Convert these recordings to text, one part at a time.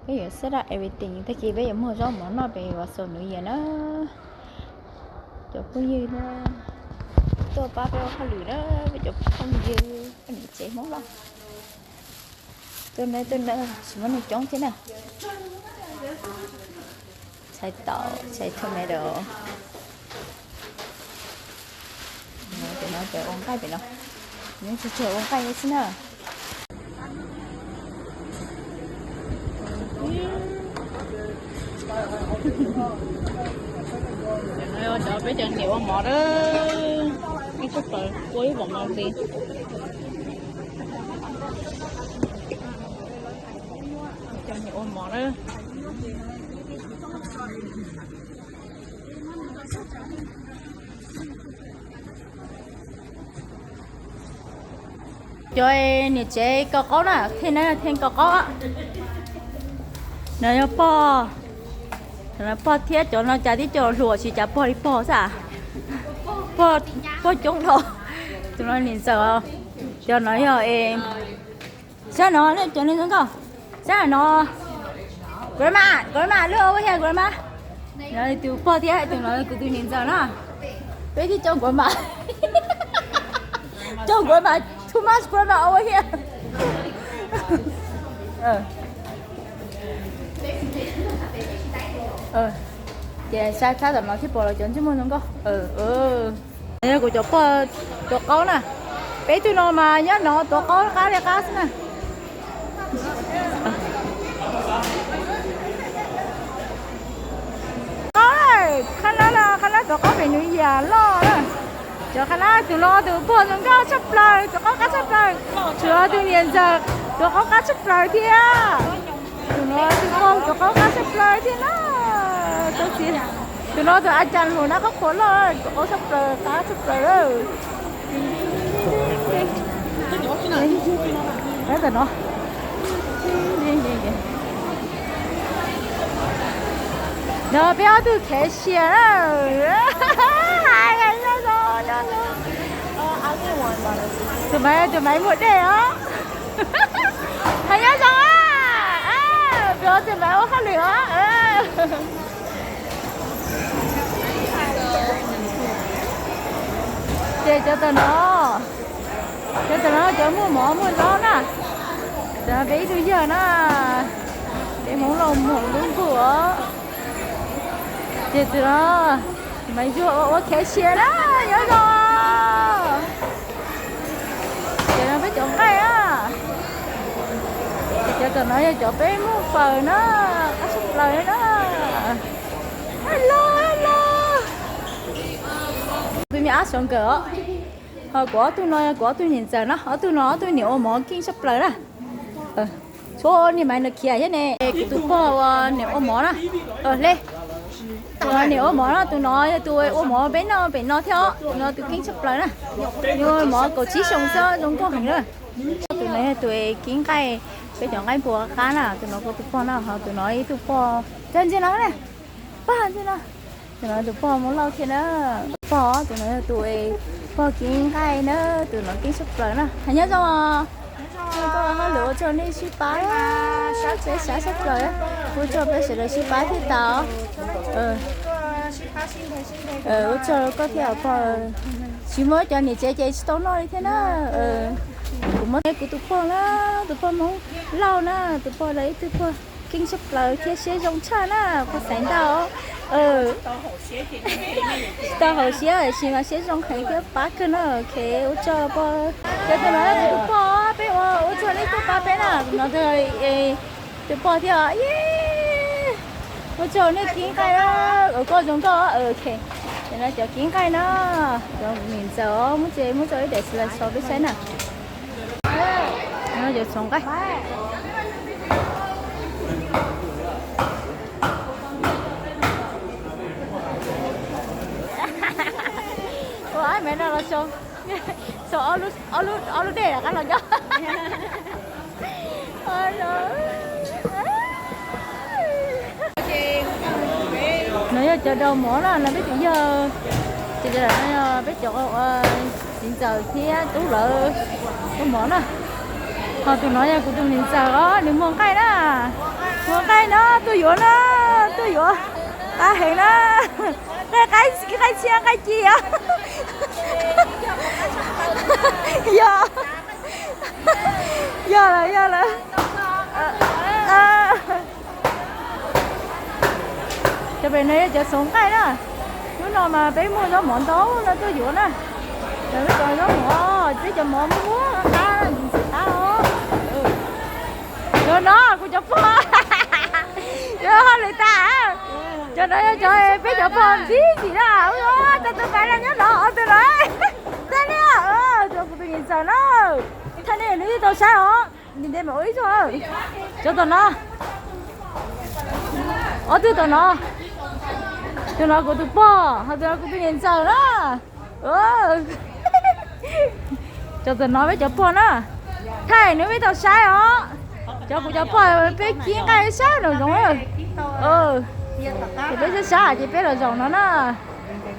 Peb yuav set up everything, tag kis peb yuav muag zaub mov noj pem Wausau New Year na. Cov phooj ywg tuaj pab peb ua hauj lwm na, peb cov phooj ywg poj niam tsev Hmoob los. Tuaj na, tuaj na, tsis muaj neeg coob thiab na. Txhais tau, txhais tomato. Cov no cov ua nqaij pem no, nws tsuas ua nqaij xwb na. Cov peb cov niam ua mov na, ib tug plaws ua ib vom no li. Cov niam ua mov na. Cov niam tsev kaus qaub na, theej na, theej kaus qaub. No yog pog, pog thiab cov no cas tib co hluas tsis cas pog li pog xwb. Pog coob dhau. Tus no niam ntxawm, cov no yog, sab no cov niam ntxawm nkauj, sab no grandma, grandma, look over here, grandma. No tus pog thiab tus no kuv tus niam ntxawm na. Peb twb coj grandma, coj grandma, too much grandma over here. Ces saib txhab tom no thiaj pom los cov ntsej muag zoo nkauj. Yog kuv cov pog tuav qaub na, peb tug no mas nyob no tuav qaub qab li qab xwb na. Qab lab, qab lab tuav qaub pem New Year loj na. Cov qab lab, tus no tus pog zoo nkauj tshaj plaws, tuav qaub qab tshaj plaws. Tus no tus niam ntxawm tuav qaub qab tshaj plaws thiab. Tus no tus pog tuav qaub qab tshaj plaws thiab na. Tus no tus a cas lus na, qab qhuav loj, tuav qaub tshaj plaws, qab tshaj plaws lawm. No peb ob tug cashier na. Hais nyob zoo, nyob zoo. Tus maiv, tus maiv muag dej os. Hais nyob zoo, peb tus maiv ua hauj lwm os. Ces cov tom no, cov tom no cov muag mov muag zaub na. Cov no peb ib tug yawg na, peb Hmoob Lauj muag lub nkuj os. Ces tus no mas yog ua cashier na, nyob zoo. Ces no peb cov nqaij na. Ces cov tom no yog cov peb muag faws na, qab tshaj plaws na. Hello, hello. Tus me ab sov nkawm os. Ho kuv ob tug no yog kuv ob tug niam ntxawm na, ob tug no ob tug niam ua mov keej tshaj plaws na. Tshuav niag maiv no khiav thiab ne. Kuv tus pog ua niam ua mov na. Hle, tus no niam ua mov na, tus no yog tus ua mov peb noj pem no thiab os, tus no tus keej tshaj plaws na. Nws ua mov kaum tsib xyoo xwb zoo nkauj heev na. Tus no yog tus kib nqaij, peb cov nqaij npua qab na, tus no kuv tus pog na, ho tus no ib tug pog cov ntsia no na. Pog ntsia no. Tus no tus pog Hmoob Lauj thiab na. Pog, tus no yog tus pog kib nqaij na, tus no keej tshaj plaws na. Hais nyob zoo os. Koj hauj lwm ua rau nej sib pab, peb sab tshaj plaws, ua rau peb sawv daws sib pab thiaj tau. Ua rau koj thiab pog, tsis muaj cov niam tsev ces tsis tau noj li thiab na. Kuv muab kuv tus pog na, tus pog Hmoob Lauj na, tus pog lawv ib tug pog keej tshaj plaws thiab siab zoo tshaj na, pog xaiv ntau. Tsis tau haum siab tiam sis mas siab zoo heev thiab pab kawg na. Ok, ua tsaug pog. Cov tus no yog tus pog peb ua, ua tsaug nej tuaj pab peb na, no tus pog thiab. Ua tsaug nej kib nqaij, koj zoo nkauj. Ok, cov no cov kib nqaij na, cov niam ntxawm muab tse muab tso ib daim slide show peb saib na. Cov txhoov nqaij. Ua ab me no los sau, sau ob lub dej rov qab los nyob. No yog cov daus mov na, no peb tus yawg, ces cov no yog peb cov txiv ntxawm thiab tub lawv ua mov na. Ho tus no yog kuv tus niam ntxawm os, nws muag nqaij na. Muag nqaij Tuaj yuav na, tuaj yuav. Qab heev na. Nqaij, nqaij txhia nqaij ci os. Yog, yog lawm, yog lawm. Cov pem no yog cov xoov nqaij na. Hnub no mas peb muaj zaub mov ntau no tuaj yuav na. Cov, cov zaub mov, peb cov mov muaj muaj qab, ntxim qab os. Cov no kuv cov pog. Yog hauj lwm tas. Cov no yog cov peb cov pog ntxim ntxim na. Ua tau tus pais no nyob no, ob tug no. Thaij li, cov kuv tus niam ntxawm na. Thaij li nws twb tau saib os. Ntes mas ua ib zaug. Cov tom no, ob tug tom no, tus no kuv tus pog, ho tus no kuv tus niam ntxawm na. Cov tom no peb cov pog na. Thaij nws peb tau saib os. Cov kuv cov pog peb kib nqaij saib nraum zoov. Ces peb saib saib ces peb los zaum no na.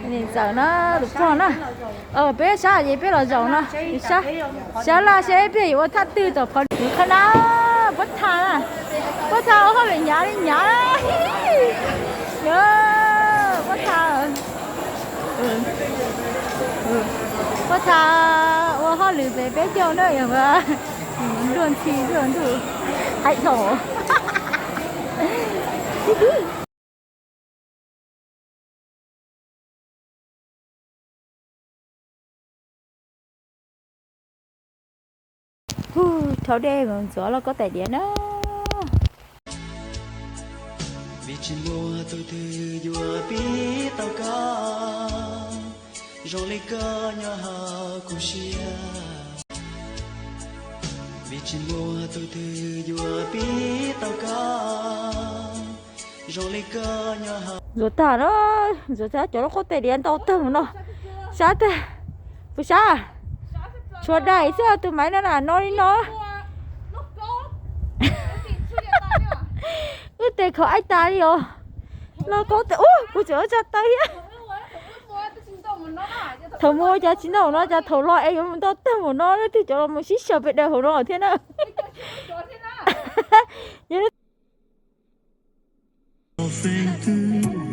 Niam ntxawm na, tus pog na. Peb saib ces peb los zaum no. Saib laj saib peb yuav ua thaj twg tom qhov qhab na. Puab tha na, puab tha ua hauj lwm hnyav li hnyav. Puab tha, puab tha ua hauj lwm pem peb caug na yog luag ntxhi luag ntuj, haib dhau. Hu, rhaub dej mus ntxuav lauj kaub tais diav na. Vim tsis muaj tus twg yuav pib tau koj, zoo li koj nyob hauv kuv siab. Vim tsis muaj tus twg yuav pib tau koj, zoo li koj nyob hauv. Ntxuav tag na, ntxuav tag cov lauj kaub tais diav ntau tag mus no. Sab tag, puas sab? Tshuav dais xwb tus maiv no na, no li no. Wb tes khaum aib tas li os. Lauj kaub tais, ub, kuv tseem ua tsa taw thiab. Thaum mus ua cas tsis ntau no, cas thaum los es yuav mus ntau tag mus no, leej twg cov los mus sib xyaw pem daws hauv no thiab na. Yog feem twg